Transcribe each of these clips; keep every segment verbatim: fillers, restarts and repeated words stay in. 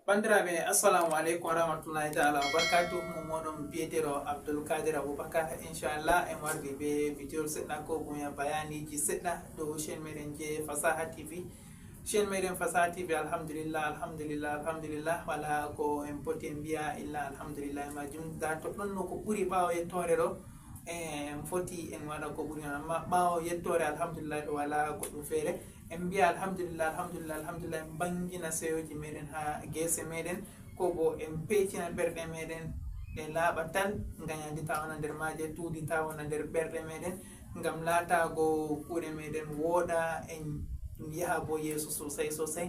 Bandiraɓe, assalamu aleykum wa rahmatullahi taala wa barakatuh. Mo moɗon biyeteɗo Abdul Kadir Abubakar. Inchallah, en wardi be video seɗɗa ko buya bayaniji seɗɗa dow chaîne meɗen je Fasaha T V. Chaîne meɗen Fasaha T V, alhamdulillah, alhamdulillah, alhamdulillah. Wala ko en poti en mbiya illa alhamdulillah e majum. Da to ɗon no ko ɓuri ɓawo yettore ɗo, en foti en waɗa ko ɓuri on. Amma ɓawo yettore, alhamdulillah, ɗo wala goɗɗum feere. En mbiya alhamdulillah, alhamdulillah, alhamdulillah, en bangina seyoji meɗen ha gese meɗen, ko bo en pecina ɓerɗe meɗen, ɗe laaɓa tal, nganyandi ta wona nder maaje, tuudi ta wona nder ɓerɗe meɗen, ngam laatago kuuɗe meɗen wooɗa, en yaha bo yeeso sosai sosai.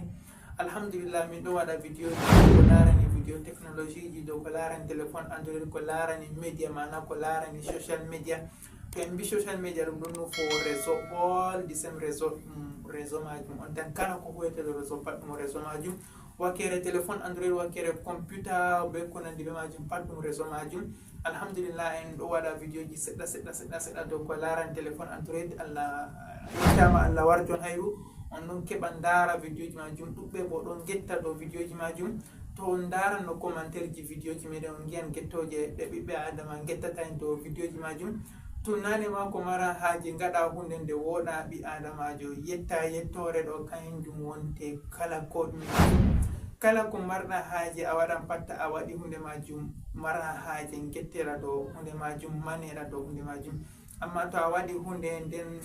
Alhamdulillah, min ɗo waɗa video ji ko larani video technologie ji, dow ko larani téléphone Android, ko larani média, mana ko larani social media. To en mbi social media, ɗum ɗon nufo réseau, all the same réseau, ɗum réseau majum on tan. Kala ko huwete dow réseau, pat ɗum réseau majum. Wakkere téléphone Android, wakkere computer, be ko nandi be majum, pat ɗum réseau majum. Alhamdulillah, en ɗo waɗa video ji seɗɗa, seɗɗa, seɗɗa, seɗɗa dow ko larani téléphone Android. Allah yettama, Allah warjon hayru. On ɗon keɓa ndaara video ji majum ɗuɗɓe, bo ɗon getta dow video ji majum. To on ndaran no commentaire ji video ji meɗen, on ngiyan gettoje ɗe ɓiɓɓe Adama gettata en dow video ji majum. Tunnane ma ko mara haaje ngaɗa hunde nde wooɗa ɓi Adamajo, yetta yettore ɗo kanjum wonte kala ko ɗume. Kala ko marɗa haaje a waɗan pat, a waɗi hunde majum, mara haaje gettera dow hunde majum, manera dow hunde majum. Amma to a waɗi hunde nden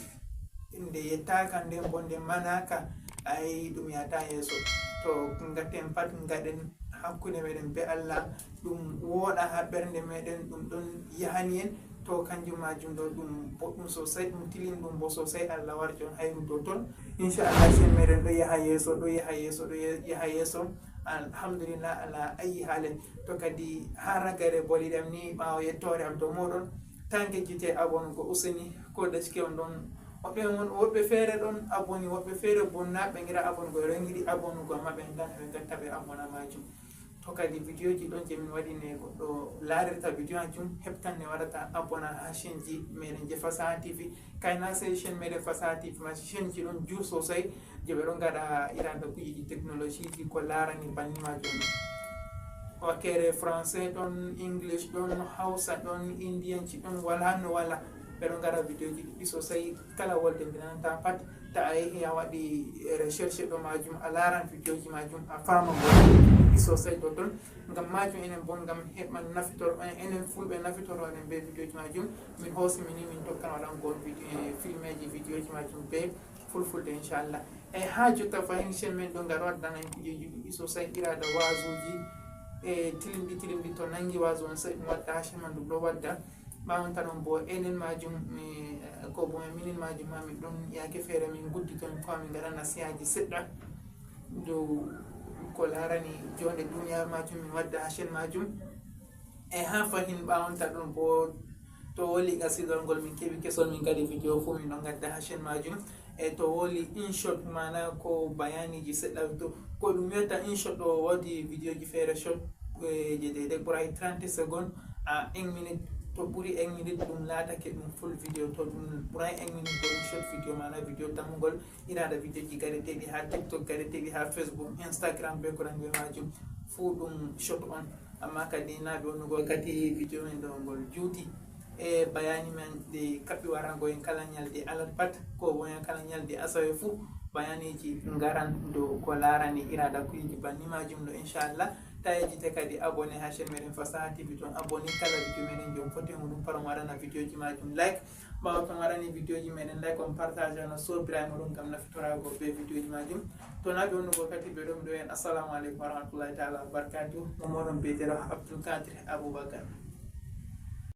nde yettaka, nden bo nde manaka, ay ɗum yahata yeeso. To ngatten pat ngaɗen hakkunde meɗen be Allah, ɗum wooɗa ha ɓernde meɗen, ɗum ɗon yahani en. To kanjum majum ɗo ɗum boɗɗum sosai, ɗum tilin ɗum bo sosai. Allah warjon hayru dow ton. Inchallah, chaîne meɗen ɗo yaha yeeso, ɗo yaha yeeso, ɗo ye-, yaha yeeso. Alhamdulillah, ala ayi halen. To kadi ha ragare boliɗam ni, ɓawo yettore am to moɗon, ta ngejjite abonugo useni, ko dacike on ɗon, woɓɓe on, woɓɓe feere ɗon aboni, woɓɓe feere bo na ɓe ngira abonugo, ɓe ɗon ngiɗi abonugo, amma ɓe endan ɓe gatta ɓe abona majum. To kadi video ji ɗon je min waɗi ne goɗɗo larirta video majum, heptan ne waɗata abona ha chaîne ji meɗen je Fasaha T V. Kayna se chaîne meɗen Fasaha T V ma chaîne ji ɗon jur sosai, je ɓe ɗon gaɗa irada kujeji technologie ji ko larani banni majum. Wakkere français ɗon, English ɗon, Hausa ɗon, Indianci ɗon, wala no wala. Ɓe ɗon gaɗa video ji ɗuɗɗi sosai, kala wolde mi nanata pat. Ta a yehi a waɗi recherche ɗo majum, a laran video ji majum, a fama bo ɗuɗɗi sosai to ton. Ngam majum enen bon, ngam heɓan nafitor, enen fulɓe nafitoroɗen be video ji majum. Min hosi mini min tokkan waɗango video, eh, filmeji video ji majum be fulfulde, inchallah. E ha jotta fahin chaîne men ɗo ngar waddana en kujeji ɗuɗɗi sosai, irada wazuji e tilimɗi tilimɗi to nangi wazu on sai ɗum wadda ha chaîne man ɗum ɗo wadda. Ɓawon tan on bo enen majum, eh, ko bo minin majum ma min ɗon yake feere min guddito en ko min ngaɗa nasihaji seɗɗa dow ko larani jonde duniya majum min wadda ha chaîne majum. E ha fahin ɓawon tan ɗon bo to woli gasidol ngol min keɓi kesol min kadi video fu min ɗon gadda ha chaîne majum. E to woli inshot mana ko bayaniji seɗɗa to ko ɗum wiyata inshot ɗo wodi videoji feere shot, eh, je dede ɓuray trente secondes à un minute. To ɓuri un minute ɗum laatake ɗum full video, to ɗum ɓuray un minute bo ɗum shot video mana video tammugol. Ina da videoji gareteɗi ha TikTok, gareteɗi ha Facebook, Instagram be ko nandi be majum fu ɗum shot on. Amma kadi na ɓe wonugol kadi video men ɗo ngol juuti e bayani men ɗi kaɓɓi warango en kala ñalde alat pat ko woyan kala ñalde asawe fu bayaniji ngaran dow ko larani irada kuyeji banni majum ɗo inchallah. Ta yejjite kadi abonné ha chaîne meɗen Fasaha T V ton abonné kala video meɗen jom foti on ɗum paron waɗana videoji majum like. Ɓawo ton waɗani videoji meɗen like on partage on sobiraɓe muɗum ngam nafitorago be videoji majum. To na ɓe wonugol kadi ɓe ɗum ɗo en assalamu aleykum warahmatullahi taala wabarakatuh. Mo moɗon biyeteɗo Abdul Kadir Aboubacar.